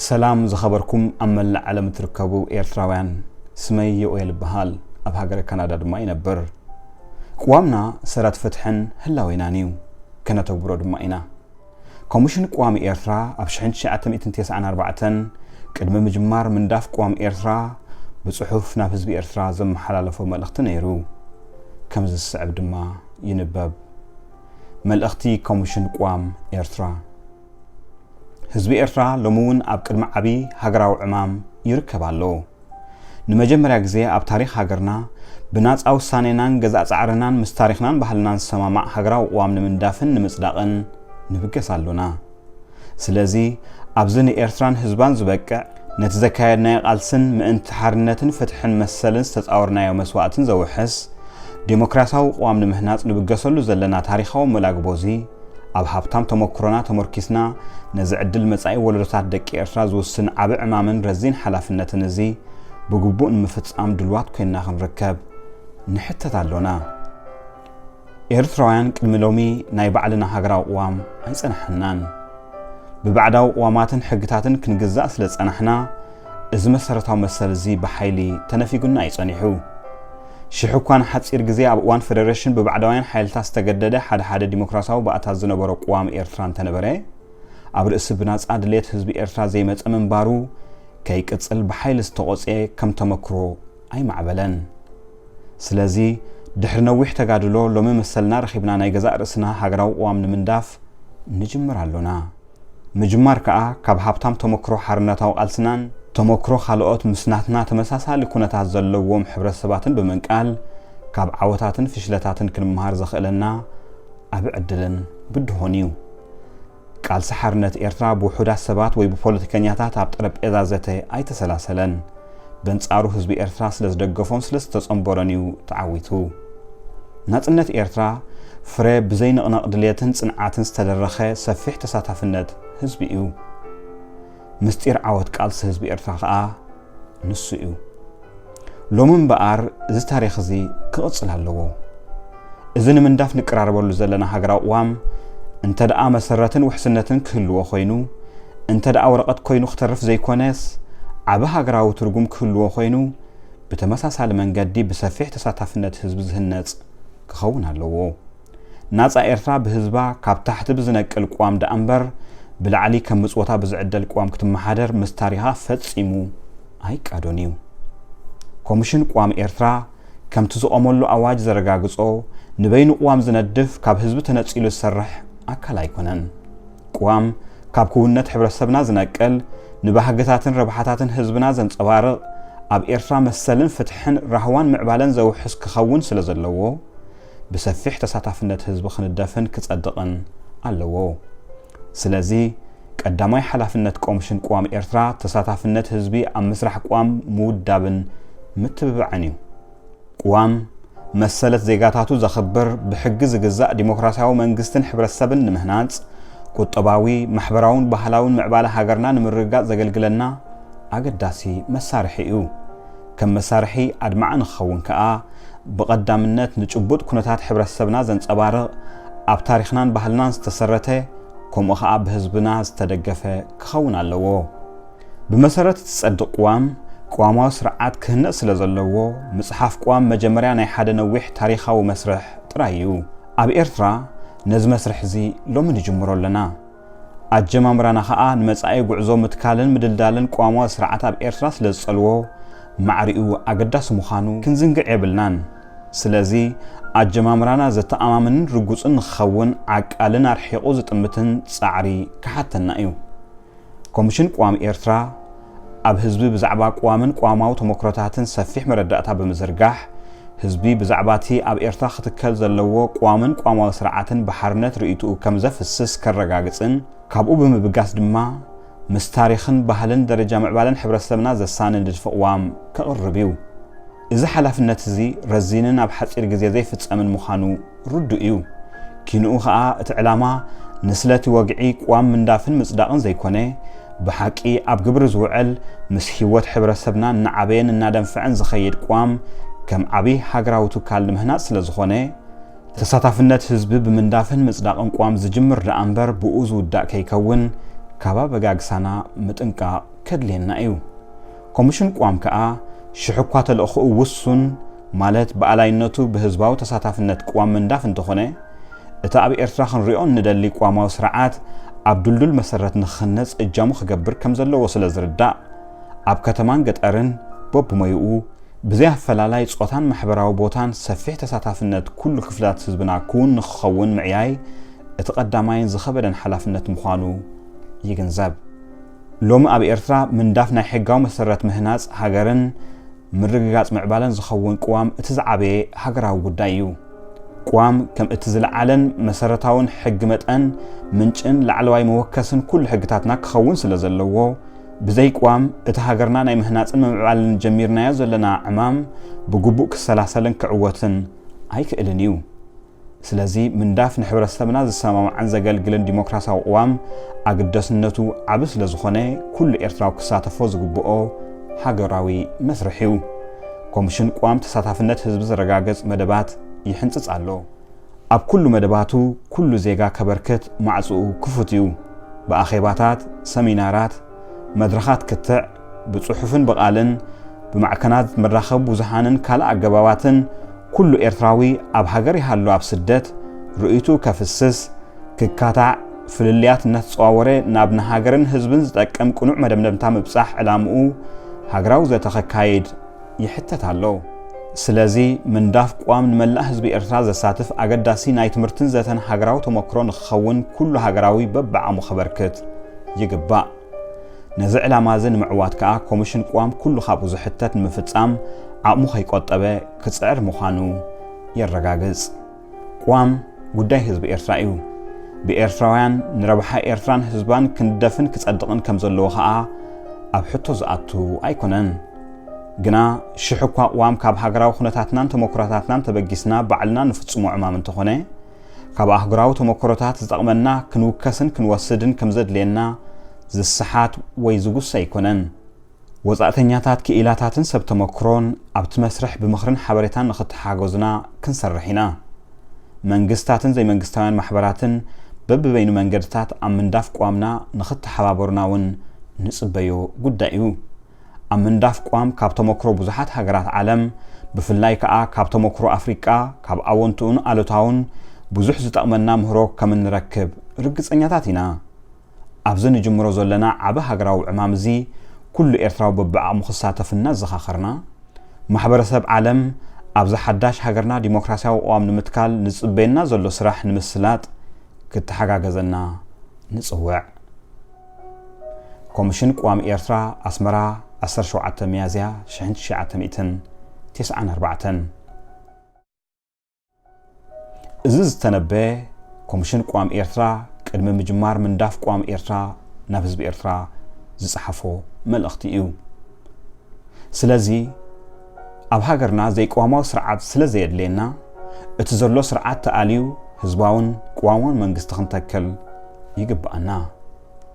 ሰላም ዝኸበርኩም ኣብ መላእ ዓለም እትርከቡ ኤርትራውያን፣ ስመይ ዮኤል እበሃል፣ ኣብ ሃገረ ካናዳ ድማ ይነብር። ቅዋምና ሰረት ፍትሕን ህላዌናን እዩ፣ ከነተግብሮ ድማ ኢና። ኮሚሽን ቅዋም ኤርትራ ኣብ ሽሕን ትሽዓተ ሚእትን ተስዓን ኣርባዕተን ቅድሚ ምጅማር ምንዳፍ ቅዋም ኤርትራ ብጽሑፍ ናብ ህዝቢ ኤርትራ ዘመሓላለፎ መልእኽቲ ነይሩ። ከምዚ ዝስዕብ ድማ ይንበብ። መልእኽቲ ኮሚሽን ቅዋም ኤርትራ። ህዝቢ ኤርትራ ሎሚ እውን ኣብ ቅድሚ ዓቢ ሃገራዊ ዕማም ይርከብ ኣሎ። ንመጀመርያ ግዜ ኣብ ታሪኽ ሃገርና ብናጻ ውሳኔናን ገዛእ ጻዕርናን ምስ ታሪኽናን ባህልናን ዝሰማማዕ ሃገራዊ ቅዋም ንምንዳፍን ንምጽዳቕን ንብገስ ኣሎና። ስለዚ ኣብዚ ንኤርትራን ህዝባን ዝበቅዕ፣ ነቲ ዘካየድናዮ ቃልስን ምእንቲ ሓርነትን ፍትሕን መሰልን ዝተጻወርናዮ መስዋእትን ዘውሕስ ዴሞክራሲያዊ ቅዋም ንምህናጽ ንብገሰሉ ዘለና ታሪኻዊ መላግቦ እዚ፣ ኣብ ሃብታም ተመክሮና ተመርኪስና ነዚ ዕድል መጻኢ ወለዶታት ደቂ ኤርትራ ዝውስን ዓቢ ዕማምን ረዚን ሓላፍነትን እዚ ብግቡእ ንምፍጻም ድልዋት ኮይንና ክንርከብ ንሕተት ኣሎና። ኤርትራውያን ቅድሚ ሎሚ ናይ ባዕልና ሃገራዊ ቅዋም ኣይጸናሕናን። ብባዕዳዊ ቅዋማትን ሕግታትን ክንግዛእ ስለ ዝጸናሕና፣ እዚ መሰረታዊ መሰል እዚ ብሓይሊ ተነፊጉና እዩ ጸኒሑ። ሽሕ እኳ ንሓጺር ግዜ ኣብ እዋን ፈደረሽን ብባዕዳውያን ሓይልታት ዝተገደደ ሓደ ሓደ ዲሞክራሲያዊ ባእታት ዝነበሮ ቅዋም ኤርትራ እንተነበረ፣ ኣብ ርእሲ ብናጻ ድሌት ህዝቢ ኤርትራ ዘይመጸ ምንባሩ፣ ከይቅጽል ብሓይሊ ዝተቖጽየ ከም ተመክሮ ኣይማዕበለን። ስለዚ ድሕሪ ነዊሕ ተጋድሎ ሎሚ መሰልና ረኺብና ናይ ገዛእ ርእስና ሃገራዊ ቅዋም ንምንዳፍ ንጅምር ኣሎና። ምጅማር ከኣ ካብ ሃብታም ተመክሮ ሓርነታዊ ቃልስናን ተመክሮ ካልኦት ምስ ናትና ተመሳሳሊ ኩነታት ዘለዎም ሕብረተሰባትን ብምንቃል ካብ ዓወታትን ፍሽለታትን ክንመሃር ዘኽእለና ዓቢ ዕድልን ብድሆን እዩ። ቃልሲ ሓርነት ኤርትራ ብውሑዳት ሰባት ወይ ብፖለቲከኛታት ኣብ ጠረጴዛ ዘተ ኣይተሰላሰለን። በንጻሩ ህዝቢ ኤርትራ ስለ ዝደገፎን ስለ ዝተጸንበሮን እዩ ተዓዊቱ። ናጽነት ኤርትራ ፍረ ብዘይንቕነቕ ድልየትን ጽንዓትን ዝተደረኸ ሰፊሕ ተሳታፍነት ህዝቢ እዩ። ምስጢር ዓወት ቃልሲ ህዝቢ ኤርትራ ከኣ ንሱ እዩ። ሎሚ እምበኣር እዚ ታሪኽ እዚ ክቕጽል ኣለዎ። እዚ ንምንዳፍ ንቀራረበሉ ዘለና ሃገራዊ ቅዋም እንተ ደኣ መሰረትን ውሕስነትን ክህልዎ ኮይኑ፣ እንተ ደኣ ወረቐት ኮይኑ ክተርፍ ዘይኮነስ፣ ዓቢ ሃገራዊ ትርጉም ክህልዎ ኮይኑ፣ ብተመሳሳሊ መንገዲ ብሰፊሕ ተሳታፍነት ህዝቢ ዝህነጽ ክኸውን ኣለዎ። ናጻ ኤርትራ ብህዝባ ካብ ታሕቲ ብዝነቅል ቅዋም ደኣ እምበር፣ ብላዕሊ ከም ምጽወታ ብዝዕደል ቅዋም ክትመሓደር ምስ ታሪኻ ፈጺሙ ኣይቃዶን እዩ። ኮሚሽን ቅዋም ኤርትራ፣ ከምቲ ዝቖመሉ ኣዋጅ ዘረጋግጾ፣ ንበይኑ ቅዋም ዝነድፍ፣ ካብ ህዝቢ ተነጺሉ ዝሰርሕ ኣካል ኣይኮነን። ቅዋም ካብ ክውንነት ሕብረተሰብና ዝነቅል፣ ንባህግታትን ረብሓታትን ህዝብና ዘንጸባርቕ፣ ኣብ ኤርትራ መሰልን ፍትሕን ራህዋን ምዕባለን ዘውሕስ ክኸውን ስለ ዘለዎ፣ ብሰፊሕ ተሳታፍነት ህዝቢ ክንደፍን ክጸድቕን ኣለዎ። ስለዚ፣ ቀዳማይ ሓላፍነት ኮሚሽን ቅዋም ኤርትራ ተሳታፍነት ህዝቢ ኣብ ምስራሕ ቅዋም ምውዳብን ምትብባዕን እዩ። ቅዋም፣ መሰለት ዜጋታቱ ዘኽብር፣ ብሕጊ ዝግዛእ ዲሞክራሲያዊ መንግስትን ሕብረተሰብን ንምህናጽ፣ ቁጠባዊ፣ ማሕበራውን ባህላውን ምዕባለ ሃገርና ንምርግጋጽ ዘገልግለና ኣገዳሲ መሳርሒ እዩ። ከም መሳርሒ ኣድማዒ ንክኸውን ከኣ፣ ብቐዳምነት ንጭቡጥ ኩነታት ሕብረተሰብና ዘንጸባርቕ፣ ኣብ ታሪኽናን ባህልናን ዝተሰረተ፣ ከምኡ ኸኣ ብህዝብና ዝተደገፈ ክኸውን ኣለዎ። ብመሰረት እቲ ዝጸድቕ ቅዋም፣ ቅዋማዊ ስርዓት ክህነጽ ስለ ዘለዎ፣ ምጽሓፍ ቅዋም መጀመርያ ናይ ሓደ ነዊሕ ታሪኻዊ መስርሕ ጥራይ እዩ። ኣብ ኤርትራ ነዚ መስርሕ እዚ ሎሚ ንጅምሮ ኣለና። ኣጀማምራና ኸኣ ንመጻኢ ጉዕዞ ምትካልን ምድልዳልን ቅዋማዊ ስርዓት ኣብ ኤርትራ ስለ ዝጸልዎ፣ ማዕሪኡ ኣገዳሲ ምዃኑ ክንዝንግዕ የብልናን። ስለዚ፣ ኣጀማምራና ዘተኣማምንን ርጉጽን ንክኸውን ዓቃልን ኣርሒቑ ዝጥምትን ጻዕሪ ክሓተና እዩ። ኮሚሽን ቅዋም ኤርትራ፣ ኣብ ህዝቢ ብዛዕባ ቅዋምን ቅዋማዊ ተመክሮታትን ሰፊሕ መረዳእታ ብምዝርጋሕ፣ ህዝቢ ብዛዕባ እቲ ኣብ ኤርትራ ክትከል ዘለዎ ቅዋምን ቅዋማዊ ስርዓትን ብሓርነት ርእይትኡ ከም ዘፍስስ ከረጋግጽን፣ ካብኡ ብምብጋስ ድማ፣ ምስ ታሪኽን ባህልን ደረጃ ምዕባለን ሕብረተሰብና ዘሳኒ ንድፊ ቅዋም ከቕርብ እዩ። እዚ ሓላፍነት እዚ ረዚንን ኣብ ሓጺር ግዜ ዘይፍጸምን ምዃኑ ርዱእ እዩ። ኪንኡ ኸኣ፣ እቲ ዕላማ ንስለ እቲ ወግዒ ቅዋም ምንዳፍን ምጽዳቕን ዘይኮነ፣ ብሓቂ ኣብ ግብሪ ዝውዕል፣ ምስ ህይወት ሕብረተሰብና እናዓበየን እናደንፈዐን ዝኸይድ ቅዋም ከም ዓቢ ሃገራዊ ትካል ንምህናጽ ስለ ዝኾነ፣ ተሳታፍነት ህዝቢ ብምንዳፍን ምጽዳቕን ቅዋም ዝጅምር ደኣ እምበር ብኡ ዝውዳእ ከይከውን ካብ ኣበጋግሳና ምጥንቃቕ ከድልየና እዩ። ኮሚሽን ቅዋም ከኣ ሽሕ እኳ ተልእኾኡ ውሱን፣ ማለት ብኣላይነቱ ብህዝባዊ ተሳታፍነት ቅዋም ምንዳፍ እንተኾነ፣ እቲ ኣብ ኤርትራ ክንሪኦ እንደሊ ቅዋማዊ ስርዓት ኣብ ድልዱል መሰረት ንኽህነጽ እጃሙ ክገብር ከም ዘለዎ ስለ ዝርዳእ፣ ኣብ ከተማን ገጠርን በብሞይኡ ብዘይ ኣፈላላይ ጾታን ማሕበራዊ ቦታን ሰፊሕ ተሳታፍነት ኩሉ ክፍላት ህዝብና ክውን ንክኸውን ምዕያይ እቲ ቀዳማይን ዝኸበደን ሓላፍነት ምዃኑ ይግንዘብ። ሎሚ ኣብ ኤርትራ ምንዳፍ ናይ ሕጋዊ መሰረት ምህናጽ ሃገርን ምርግጋጽ ምዕባለን ዝኸውን ቅዋም እቲ ዝዓበየ ሃገራዊ ጉዳይ እዩ። ቅዋም ከም እቲ ዝለዓለን መሰረታውን ሕጊ መጠን ምንጭን ላዕለዋይ መወከስን ኩሉ ሕግታትና ክኸውን ስለ ዘለዎ፣ ብዘይ ቅዋም እቲ ሃገርና ናይ ምህናጽን ምምዕባልን ጀሚርናዮ ዘለና ዕማም ብግቡእ ክሰላሰልን ክዕወትን ኣይክእልን እዩ። ስለዚ ምንዳፍ ንሕብረተሰብና ዝሰማማዕን ዘገልግልን ዲሞክራሲያዊ ቅዋም ኣገዳስነቱ ዓቢ ስለ ዝኾነ ኩሉ ኤርትራዊ ክሳተፎ ዝግብኦ ሃገራዊ መስርሕ እዩ። ኮሚሽን ቅዋም ተሳታፍነት ህዝቢ ዘረጋግጽ መደባት ይሕንጽጽ ኣሎ። ኣብ ኩሉ መደባቱ ኩሉ ዜጋ ከበርክት ማዕጽኡ ክፉት እዩ። ብኣኼባታት፣ ሰሚናራት፣ መድረኻት ክትዕ፣ ብጽሑፍን ብቓልን፣ ብማዕከናት መራኸቢ ብዙሃንን ካልእ ኣገባባትን ኩሉ ኤርትራዊ ኣብ ሃገር ይሃሉ ኣብ ስደት ርእይቱ ከፍስስ፣ ክካታዕ፣ ፍልልያት እናተጸዋወረ ናብ ንሃገርን ህዝብን ዝጠቅም ቅኑዕ መደምደምታ ምብጻሕ ዕላምኡ ሃገራዊ ዘተ ከካይድ ይሕተት ኣሎ። ስለዚ ምንዳፍ ቅዋም ንመላእ ህዝቢ ኤርትራ ዘሳትፍ ኣገዳሲ ናይ ትምህርትን ዘተን ሃገራዊ ተመክሮ ንክኸውን ኩሉ ሃገራዊ በብዓቕሙ ከበርክት ይግባእ። ነዚ ዕላማ እዚ ንምዕዋት ከኣ ኮሚሽን ቅዋም ኩሉ ካብኡ ዝሕተት ንምፍጻም ዓቕሙ ከይቆጠበ ክጽዕር ምዃኑ የረጋግጽ። ቅዋም ጉዳይ ህዝቢ ኤርትራ እዩ። ብኤርትራውያን ንረብሓ ኤርትራን ህዝባን ክንደፍን ክጸድቕን ከም ዘለዎ ከኣ ኣብ ሕቶ ዝኣቱ ኣይኮነን። ግና ሽሕ እኳ ቅዋም ካብ ሃገራዊ ኩነታትናን ተመክሮታትናን ተበጊስና ባዕልና ንፍጽሞ ዕማም እንተኾነ፣ ካብ ኣህጉራዊ ተመክሮታት ዝጠቕመና ክንውከስን ክንወስድን ከም ዘድልየና ዝሰሓት ወይ ዝጉሰ ኣይኮነን። ወጻእተኛታት ክኢላታትን ሰብ ተመክሮን ኣብቲ መስርሕ ብምኽርን ሓበሬታን ንኽተሓገዙና ክንሰርሕ ኢና። መንግስታትን ዘይመንግስታውያን ማሕበራትን በብበይኑ መንገድታት ኣብ ምንዳፍ ቅዋምና ንኽተሓባበሩና እውን ንጽበዮ ጉዳይ እዩ። ኣብ ምንዳፍ ቅዋም ካብ ተመክሮ ብዙሓት ሃገራት ዓለም፣ ብፍላይ ከኣ ካብ ተመክሮ ኣፍሪቃ፣ ካብ ኣወንትኡን ኣሉታውን ብዙሕ ዝጠቕመና ምህሮ ከም እንረክብ ርግጸኛታት ኢና። ኣብዚ ንጅምሮ ዘለና ዓቢ ሃገራዊ ዕማም እዚ ኩሉ ኤርትራዊ በብዓቕሙ ክሳተፍ እናዘኻኸርና፣ ማሕበረሰብ ዓለም ኣብዚ ሓዳሽ ሃገርና ዲሞክራሲያዊ ቅዋም ንምትካል ንጽበየና ዘሎ ስራሕ ንምስላጥ ክተሓጋገዘና ንጽውዕ። ኮሚሽን ቅዋም ኤርትራ፣ ኣስመራ፣ ዓሰርተ ሸውዓተ ሚያዝያ ሽሕን ትሽዓተ ሚእትን ተስዓን ኣርባዕተን። እዚ ዝተነበየ ኮሚሽን ቅዋም ኤርትራ ቅድሚ ምጅማር ምንዳፍ ቅዋም ኤርትራ ናብ ህዝቢ ኤርትራ ዝጸሓፎ መልእኽቲ እዩ። ስለዚ ኣብ ሃገርና ዘይቅዋማዊ ስርዓት ስለ ዘየድልየና፣ እቲ ዘሎ ስርዓት ተኣልዩ ህዝባውን ቅዋማውን መንግስቲ ክንተክል ይግብኣና።